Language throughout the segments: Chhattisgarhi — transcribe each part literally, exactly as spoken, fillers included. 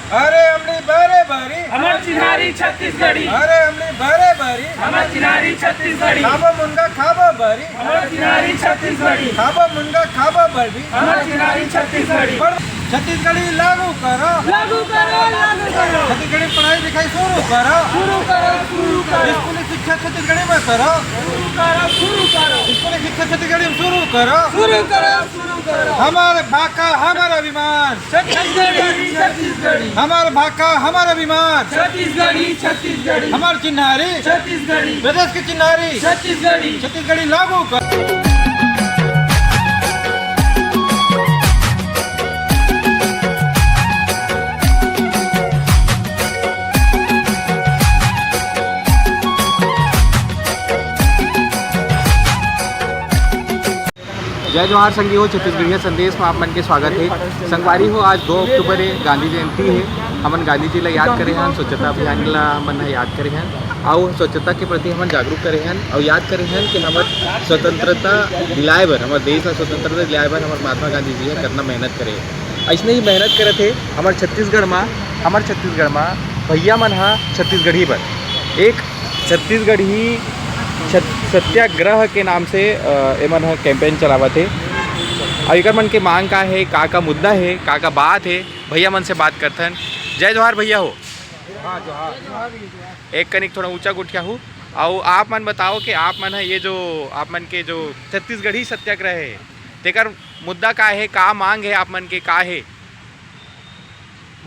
अरे अमली बरे बरी। हमर चिन्हारी छत्तीसगढ़ी। अरे अमली बरे बरी। हमर चिन्हारी छत्तीसगढ़ी। खाबो मुनगा खाबो बरी। हमर चिन्हारी छत्तीसगढ़ी। खाबो मुनगा खाबो बरी। हमर चिन्हारी छत्तीसगढ़ी। छत्तीसगढ़ी लागू करो। लागू करो, लागू करो। छत्तीसगढ़ी पढ़ाई लिखाई शुरू करो। शुरू करो, शुरू करो। स्कूली शिक्षा छत्तीसगढ़ी में करो। शुरू करो, शुरू करो। स्कूली शिक्षा छत्तीसगढ़ी में शुरू करो। शुरू करो, शुरू करो। हमर भाखा, हमर अभिमान। छत्तीसगढ़ी, छत्तीसगढ़ी। हमर भाखा, हमर अभिमान। छत्तीसगढ़ी, छत्तीसगढ़ी। हमर चिन्हारी। छत्तीसगढ़ी। प्रदेश के चिन्हारी। छत्तीसगढ़ी। छत्तीसगढ़ी लागू कर। जय जोहार संगी हो, छत्तीसगढ़िया संदेश में आप मन के स्वागत है। संगवारी हो, आज दो अक्टूबर है, गांधी जयंती है। हमन गांधी जी ला याद करे हन, स्वच्छता अभियान ला हमन ह याद करे हन, अउ स्वच्छता के प्रति हमन जागरूक करे हन, अउ याद करे हन कि हमर स्वतंत्रता दिलाए बर, हमर देश ला स्वतंत्रता दिलाए बर हमर महात्मा गांधी जी ह कतना मेहनत करे हे। अइसने ही मेहनत करत हे हमर छत्तीसगढ़ मा, हमर छत्तीसगढ़ मा भैया मन ह छत्तीसगढ़ी बर एक छत्तीसगढ़ी छत-, सत्याग्रह के नाम से, अ, एमन ह कैंपेन चलावत हे। अउ एकर मन के मांग का हे, का का मुद्दा हे, का का बात हे, भैया मन से बात करथन। जय जोहार भैया हो। हाँ, जोहार। एक कनिक थोड़ा ऊंचा गोठियाहू। अउ आप मन बताओ कि आप मन ह ये जो, आप मन के जो छत्तीसगढ़ी सत्याग्रह हे, तेकर मुद्दा का हे, का मांग हे आप मन के, का हे?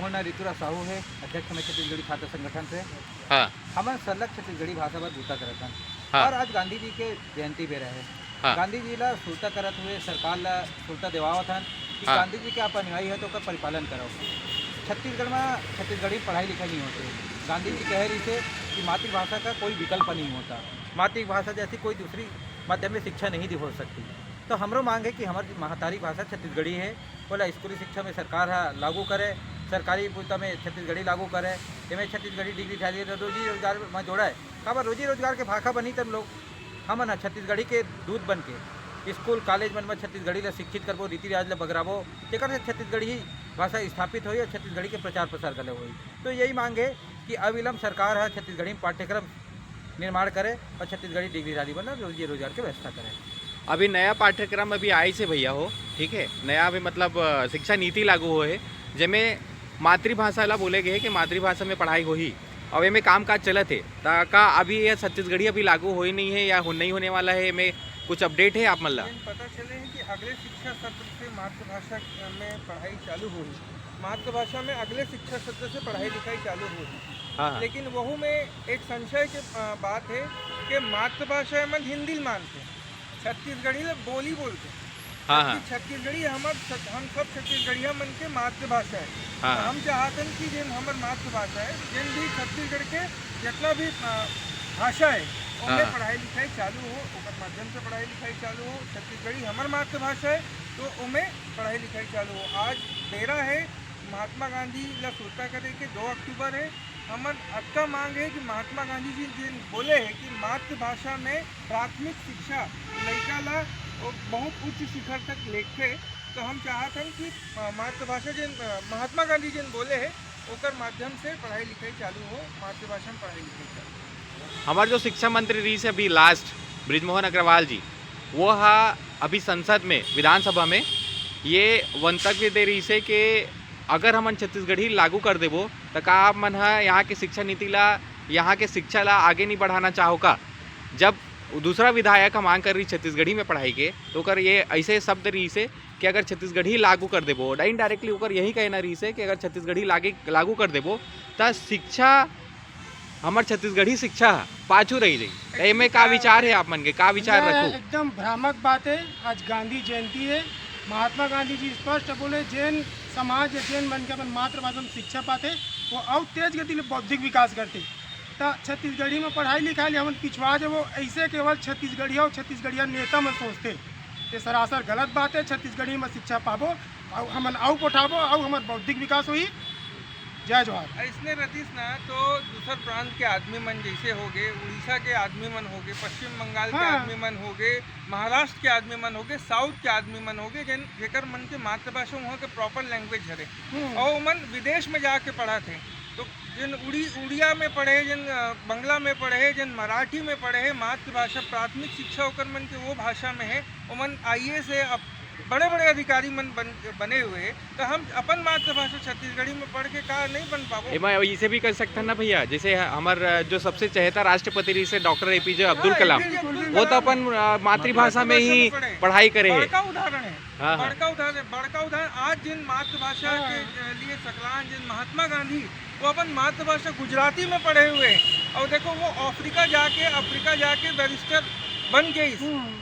मोर नाम ऋतुराज साहू हे, अध्यक्ष हंव छत्तीसगढ़ी छात्र संगठन से। हाँ। हमन सरलग छत्तीसगढ़ी भाषा बर बूता करत हन। हाँ। और आज गांधी जी के जयंती बेरा हे। हाँ। गांधी जी ला सुरता करत हुए सरकार ला सुरता देवावत हन कि हाँ। गांधी जी के आप अनुयायी हो तो ओकर परिपालन करो। छत्तीसगढ़ में छत्तीसगढ़ी पढ़ाई लिखाई नहीं होते। गांधी जी कहे रहिसे कि मातृभाषा का कोई विकल्प नहीं होता, मातृभाषा जैसी कोई दूसरी माध्यमिक शिक्षा नहीं दी हो सकती। तो हमरो मांग हे कि हमर महतारी भाषा छत्तीसगढ़ी हे, ओला स्कूली शिक्षा में सरकार ह लागू करे, सरकारी बूता में छत्तीसगढ़ी लागू करे, एमे छत्तीसगढ़ी डिग्री धारी रोजी रोजगार म जोड़े। काबर रोजी रोजगार के भाखा बनही तब लोग हमन ह छत्तीसगढ़ी के दूत बन के स्कूल कॉलेज मन म छत्तीसगढ़ी ल शिक्षित करबो, रीति रिवाज ल बगराबो, जेकर से छत्तीसगढ़ी भाषा स्थापित होही और छत्तीसगढ़ी के प्रचार प्रसार घलो होही। तो यही मांग हे कि अविलंब सरकार ह छत्तीसगढ़ी में पाठ्यक्रम निर्माण करे और छत्तीसगढ़ी डिग्रीधारी मन ल रोजी रोजगार के व्यवस्था करे। अभी नया पाठ्यक्रम अभी आइस हे भैया हो, ठीक है, नया अभी मतलब, अ, शिक्षा नीति लागू होए हे, जेमे मातृभाषा ला बोले गए हे कि मातृभाषा में पढ़ाई होही। अब एमे काम काज चलत हे, त का अभी ये छत्तीसगढ़ी अभी लागू होए नहीं है या हो, नहीं होने वाला है, एमे कुछ अपडेट है आप मन ला? जेन पता चले हे कि अगले शिक्षा सत्र से मातृभाषा में पढ़ाई चालू होही। मातृभाषा में अगले शिक्षा सत्र से पढ़ाई लिखाई चालू होही। हाँ, हाँ। लेकिन वहू में एक संशय के, अ, बात हे कि मातृभाषा मन हिंदी ल मानथे, छत्तीसगढ़ी ल बोली बोलथे। हाँ, हाँ। जबकि छत्तीसगढ़ी हमर छत-, हम सब छत्तीसगढ़िया मन के मातृभाषा हे। हाँ, तो हाँ। हम चाहत हन कि जेन हमर मातृभाषा हे, जेन भी छत्तीसगढ़ के जितना भी, अ, भाषा हे, ओमे हाँ। पढ़ाई लिखाई चालू हो, ओकर माध्यम से पढ़ाई लिखाई चालू हो। छत्तीसगढ़ी हमर मातृभाषा हे, तो ओमे पढ़ाई लिखाई चालू हो। आज बेरा हे महात्मा गांधी ला सुरता करे के, दो अक्टूबर हे। हमर अतका मांग हे कि महात्मा गांधी जी जेन बोले हे कि मातृभाषा में प्राथमिक शिक्षा लइका ला वो बहुत उच्च शिखर तक लेगथे, तो हम चाहत हन कि, अ, मातृभाषा जेन, अ, महात्मा गांधी जेन बोले हे, ओकर माध्यम से पढ़ाई लिखाई चालू हो, मातृभाषा में पढ़ाई लिखाई चालू हो। हमारे जो शिक्षा मंत्री रहिस हे अभी लास्ट, बृजमोहन अग्रवाल जी, वो हा अभी संसद में, विधानसभा में ये वक्तव्य दे रहिस हे कि अगर हमन छत्तीसगढ़ी लागू कर देबो, त का आप मन ह यहाँ के शिक्षा नीति ला, यहाँ के शिक्षा ला आगे नहीं बढ़ाना चाहो का? जब दूसरा विधायक ह मांग कर रहिस छत्तीसगढ़ी में पढ़ाई के, तो ओकर ये ऐसे शब्द रहिस हे कि अगर छत्तीसगढ़ी लागू कर देबो, इनडायरेक्टली ओकर यही कहना रहिस हे कि अगर छत्तीसगढ़ी लागे, लागू कर देबो, त शिक्षा, हमर छत्तीसगढ़ी शिक्षा ह पाछू रह जाही। त एमे का विचार हे आप मन के, का विचार यह रखू? एकदम भ्रामक बात हे। आज गांधी जयंती हे, महात्मा गांधी जी स्पष्ट बोले, जेन समाज या जेन मन के अपन मातृभाषा में शिक्षा पाथे, वो अउ तेज गति ले बौद्धिक विकास करथे। त छत्तीसगढ़ी में पढ़ाई लिखाई ले हमन पिछवा जाबो, ऐसे केवल छत्तीसगढ़िया अउ छत्तीसगढ़िया नेता मन सोचथे। ये सरासर गलत बात हे। छत्तीसगढ़ी में शिक्षा पाबो, अउ हमन अउ पठाबो, अउ हमर बौद्धिक विकास होही। जय जोहार। अइसने रतिस ना, तो दूसर प्रांत के आदमी मन जैसे होगे, उड़ीसा के आदमी मन होगे, पश्चिम बंगाल के हाँ। आदमी मन होगे, महाराष्ट्र के आदमी मन होगे, साउथ के आदमी मन होगे, जेन जेकर मन के मातृभाषा वहाँ के प्रॉपर लैंग्वेज हरे, हम्म। और ओमन विदेश में जाके पढ़त हे, तो जेन उड़ी उड़िया में पढ़े, जेन अ, बंगला में पढ़े, जेन मराठी में पढ़े, मातृभाषा प्राथमिक शिक्षा ओकर मन के वो भाषा में है, ओमन आईएएस है, अब बड़े बड़े अधिकारी मन बन, बने हुए हैं, तो हम अपन मातृभाषा छत्तीसगढ़ी में पढ़ के का नहीं बन पाबो? एमा इसे भी कह सकथन ना भैया, जैसे हमर जो सबसे चहेता राष्ट्रपति रहिसे डॉक्टर एपीजे अब्दुल हाँ, कलाम, एपीजे अब्दुल वो तो कलाम अपन अ, मातृभाषा में ही पढ़े। पढ़ाई करे हे। बड़का उदाहरण है। हाँ, हाँ। बड़का उदाहरण, बड़का उदाहरण आज जिन मातृभाषा हाँ। के लिए सकलान, जिन महात्मा गांधी, वो अपन मातृभाषा गुजराती में पढ़े हुए हैं। और देखो, वो अफ्रीका जाके, अफ्रीका जाके बैरिस्टर बन गई। हम्म।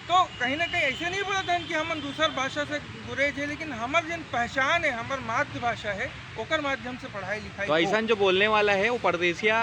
तो कहीं ना कहीं ऐसे नहीं बोलत हन कि हमन दूसर भाषा से गुरेज है, लेकिन हमर जिन पहचान है, हमर मातृभाषा है, ओकर माध्यम से पढ़ाई लिखाई तो हो। ऐसा जो बोलने वाला है वो परदेसिया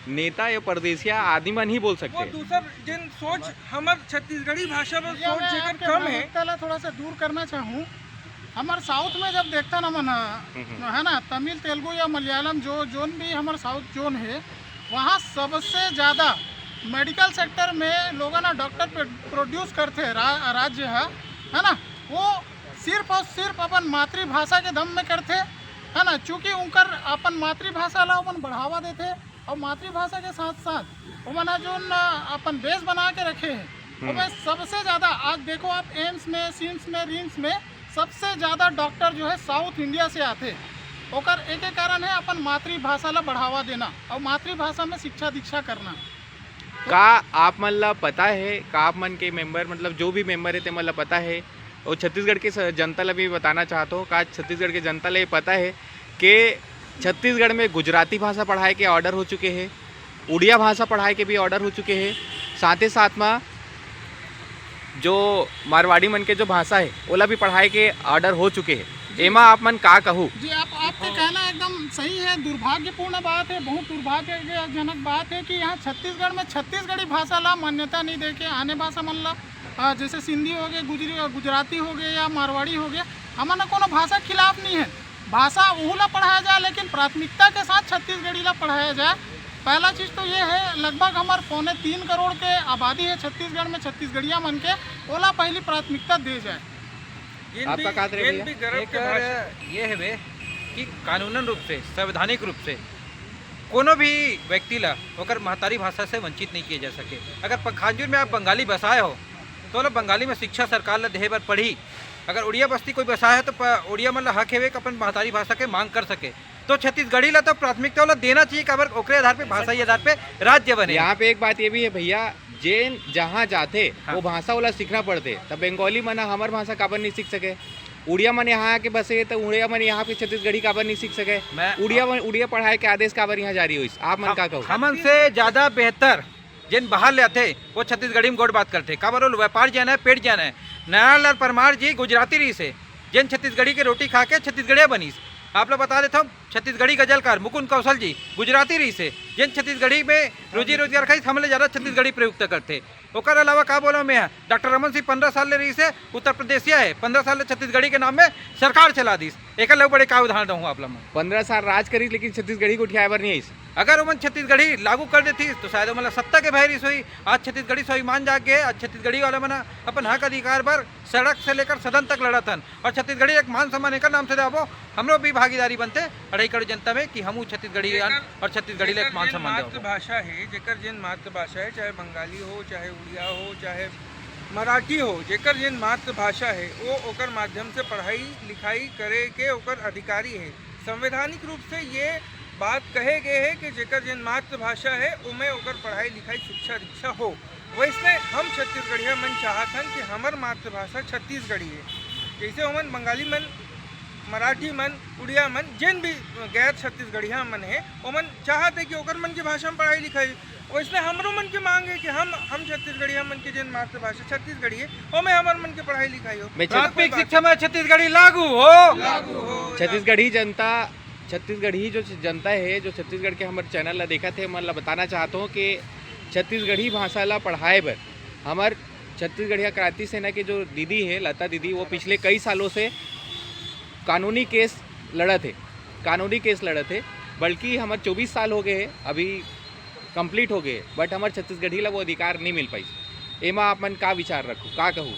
नेता या परदेसिया आदमी मन ही बोल सकते वो हैं। दूसर जिन सोच, हमर छत्तीसगढ़ी भाषा में भैया, सोच मैं जेकर आपके कम है। भावुकता ला थोड़ा सा दूर करना चाहूँ। हमर साउथ में जब देखता ना मन, हम्म। है ना, तमिल, तेलुगु या मलयालम, जो जोन भी हमर साउथ जोन है, वहाँ सबसे ज़्यादा मेडिकल सेक्टर में लोगन ना डॉक्टर प्रोड्यूस करथे रा, राज्य है, है ना, वो सिर्फ और सिर्फ अपन मातृभाषा के दम में करथे, है ना, चूँकि उनकर अपन मातृभाषा ला ओमन बढ़ावा देथे और मातृभाषा के साथ साथ ओमन ह जोन अपन बेस बना के रखे हैं, हम्म। ओमे सबसे ज़्यादा आज देखो आप एम्स में, सिम्स में, रिम्स में सबसे ज़्यादा डॉक्टर जो है साउथ इंडिया से आथे। ओकर एक एक कारण है अपन मातृभाषा ला बढ़ावा देना और मातृभाषा में शिक्षा दीक्षा करना। का आप मन ला पता है, का आप मन के मेंबर, मतलब जो भी मेंबर है, ते मन ला पता है, और छत्तीसगढ़ के स-, जनता ला भी बताना चाहता हूँ, का छत्तीसगढ़ के जनता ला ये पता है कि छत्तीसगढ़ में गुजराती भाषा पढ़ाए के ऑर्डर हो चुके हैं, उड़िया भाषा पढ़ाए के भी ऑर्डर हो चुके हैं, साथ ही साथ में जो मारवाड़ी मन के जो भाषा है, ओला भी पढ़ाए के ऑर्डर हो चुके हैं। एमा आप मन का कहू? जी, आप आपके कहना एकदम सही है। दुर्भाग्यपूर्ण बात है, बहुत दुर्भाग्यजनक बात है कि यहाँ छत्तीसगढ़ में छत्तीसगढ़ी भाषा ला मान्यता नहीं देके आने भाषा मन ला, आ, जैसे सिंधी हो गए, गुजरी गुजराती हो गए या मारवाड़ी हो गए, हमन कोनो भाषा खिलाफ नहीं है। भाषा उहू ला पढ़ाया जाए, लेकिन प्राथमिकता के साथ छत्तीसगढ़ी ला पढ़ाया जाए। पहला चीज़ तो ये है, लगभग हमार पौने तीन करोड़ के आबादी है छत्तीसगढ़ में, छत्तीसगढ़िया मन के, ओला पहली प्राथमिकता दे जाए। जिन आपका भी, का तरह जिन भैया? भी गर्व एक के भाषा ये हवे कि कानूनन रूप से, संवैधानिक रूप से कोनो भी व्यक्ति ला ओकर महतारी भाषा से वंचित नहीं किया जा सके। अगर पंखांजुर में आप बंगाली बसाए हो तो ओला बंगाली में शिक्षा सरकार ला देहे बर पड़ही। अगर उड़िया बस्ती कोई बसाए हो तो प-, उड़िया मन ला हक हेवे कि अपन महतारी भाषा के मांग कर सके। तो छत्तीसगढ़ी ला तो प्राथमिकता ओला देना चाहिए, काबर ओकरे आधार पे, भाषाई आधार पे राज्य बने। यहाँ पे एक बात ये भी है भैया, जेन जहाँ जाथे हाँ। वो भाषा ओला सीखना पड़थे। तब बंगाली मन ह हमर भाषा काबर नहीं सीख सके? उड़िया मन यहाँ आके बसे तो उड़िया मन यहाँ पे छत्तीसगढ़ी काबर नहीं सीख सके? मैं उड़िया मन, उड़िया पढ़ाए के आदेश काबर यहाँ जारी होइस? आप मन हम- का कहू? हमन से ज्यादा बेहतर जेन बाहर ले आथे वो छत्तीसगढ़ी में गोठ बात करथे। काबर, वो व्यापार जाना है, पेट जाना है। नयालाल परमार जी गुजराती रहिसे, जेन छत्तीसगढ़ी के रोटी खा के छत्तीसगढ़िया बनिस। आप ला बता देथव, छत्तीसगढ़ी गजलकार मुकुंद कौशल जी गुजराती रहिसे, जेन छत्तीसगढ़ी में रोजी रोजगार खाइस, हमले ज्यादा छत्तीसगढ़ी प्रयुक्त करथे। ओकर अलावा का बोला मैं, डॉक्टर रमन सिंह पंद्रह साल ले रहिसे, उत्तर प्रदेशिया है, पंद्रह साल ले छत्तीसगढ़ी के नाम में सरकार चला दिस। एकर ले बड़े का उदाहरण रहूं आप ला मैं? पंद्रह साल राज करिस लेकिन छत्तीसगढ़ी गोठियाए बर नहीं आइस। अगर ओमन छत्तीसगढ़ी लागू कर देतिस तो शायद ओमन ला सत्ता के भय रिस होई। आज छत्तीसगढ़ी स्वाभिमान जाग गे, आज छत्तीसगढ़ी वाला मन अपन हक अधिकार बर सड़क से लेकर सदन तक लड़त हन और छत्तीसगढ़ी एक मान सम्मान एकर नाम से देबो, हमरो भी भागीदारी बनते अढ़ाई करोड़ जनता में कि हमू छत्तीसगढ़ी हन जेकर- और छत्तीसगढ़ी ला एक जेकर मान जेन सम्मान देबो। मातृभाषा है, जेकर जेन मातृभाषा है, चाहे बंगाली हो, चाहे उड़िया हो, चाहे मराठी हो, जेकर जेन मातृभाषा है, वो ओकर माध्यम से पढ़ाई लिखाई करे के ओकर अधिकारी है। संवैधानिक रूप से ये बात कहे गए है कि जेकर जेन मातृभाषा है, ओमे ओकर पढ़ाई लिखाई, शिक्षा दीक्षा हो। वैसने हम छत्तीसगढ़िया मन चाहत हन कि हमर मातृभाषा छत्तीसगढ़ी है। जैसे हमन बंगाली मन, मराठी मन, उड़िया मन, जेन भी गैर छत्तीसगढ़िया मन है, ओमन चाहत है कि ओकर मन की भाषा में पढ़ाई लिखाई। वैसने हमरो मन की मांग है कि हम हम छत्तीसगढ़िया मन के जेन मातृभाषा छत्तीसगढ़ी है, ओमे हमर मन के पढ़ाई लिखाई हो। मैं तो कोई प्राथमिक बात शिक्षा में छत्तीसगढ़ी लागू हो। लागू हो। छत्तीसगढ़ी जनता, छत्तीसगढ़ी जो जनता है, जो छत्तीसगढ़ के हमर चैनल ला देखत है, मन ला बताना चाहत हूँ कि छत्तीसगढ़ी भाषा ला पढ़ाए बर हमर छत्तीसगढ़िया क्रांति सेना के जो दीदी है, लता दीदी, वो पिछले कई सालों से कानूनी केस लड़त है। कानूनी केस लड़त हे, बल्कि हमर चौबीस साल हो गए हे, अभी कंप्लीट हो गए, बट हमर छत्तीसगढ़ी ला वो अधिकार नहीं मिल पाइस। एमा आप मन का विचार रखू, का कहू?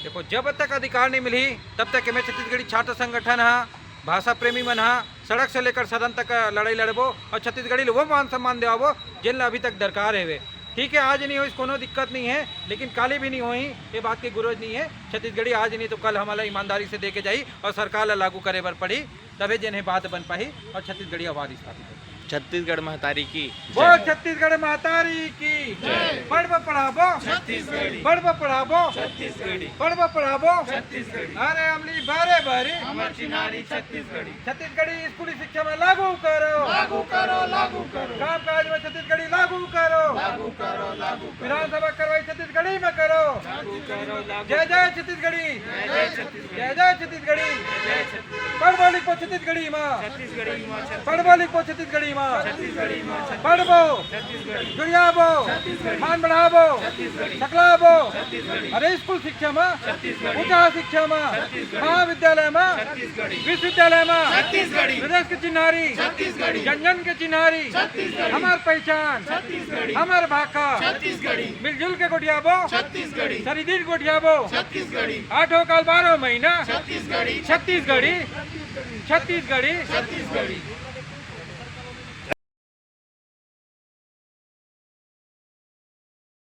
देखो, जब तक अधिकार नहीं मिलही, तब तक एमे छत्तीसगढ़ी छात्र संगठन हा, भाषा प्रेमी मन हा सड़क से लेकर सदन तक लड़ाई लड़बो और छत्तीसगढ़ी ल वो मान सम्मान देवाबो, जेन ला अभी तक दरकार हेवे। ठीक है, आज नहीं होइस, कोनो दिक्कत नहीं है, लेकिन काली भी नहीं होही, ये बात के गुरज नहीं है। छत्तीसगढ़ी आज नहीं तो कल हमला ईमानदारी से दे के जाही और सरकार ला लागू करे बर पड़ी, तभे जेन हे बात बन पाही और छत्तीसगढ़ी आवाज स्थापित होही। छत्तीसगढ़ महतारी की बोल, जय। छत्तीसगढ़ महतारी की जय। पढ़बो पढ़ाबो छत्तीसगढ़ी। पढ़बो पढ़ाबो छत्तीसगढ़ी। पढ़बो पढ़ाबो छत्तीसगढ़ी। अरे अमली बारे बारी हमर चिन्हारी छत्तीसगढ़ी। छत्तीसगढ़ी स्कूली शिक्षा में लागू करो। लागू करो, लागू करो। काम काज में छत्तीसगढ़ी लागू करो। लागू करो, लागू करो। विधानसभा कार्रवाई छत्तीसगढ़ी में करो। लागू करो, लागू जय जय छत्तीसगढ़ी। जय जय छत्तीसगढ़ी। जय जय छत्तीसगढ़ी। जय जय छत्तीसगढ़ी। पढ़बो लिखबो छत्तीसगढ़ी में। छत्तीसगढ़ी में छत्तीसगढ़ी। पढ़बो लिखबो छत्तीसगढ़ी में। छत्तीसगढ़ी में छत्तीसगढ़ी। पढ़बो। छत्तीसगढ़ी। जुड़ियाबो। छत्तीसगढ़ी। मान बढ़ाबो। छत्तीसगढ़ी। सकलाबो। छत्तीसगढ़ी। अरे स्कूल शिक्षा में। छत्तीसगढ़ी। उच्च शिक्षा में। छत्तीसगढ़ी। महाविद्यालय में। छत्तीसगढ़ी। विश्वविद्यालय में। छत्तीसगढ़ी। प्रदेश के चिन्हारी। छत्तीसगढ़ी। जन जन के चिन्हारी। छत्तीसगढ़ी। हमार पहचान। छत्तीसगढ़ी। हमार भाखा। छत्तीसगढ़ी। मिलजुल के गोठियाबो। छत्तीसगढ़ी। सरिदिन गोठियाबो। छत्तीसगढ़ी। आठों काल बारह महीना। छत्तीसगढ़ी। छत्तीसगढ़ी। छत्तीसगढ़ी। छत्तीसगढ़ी।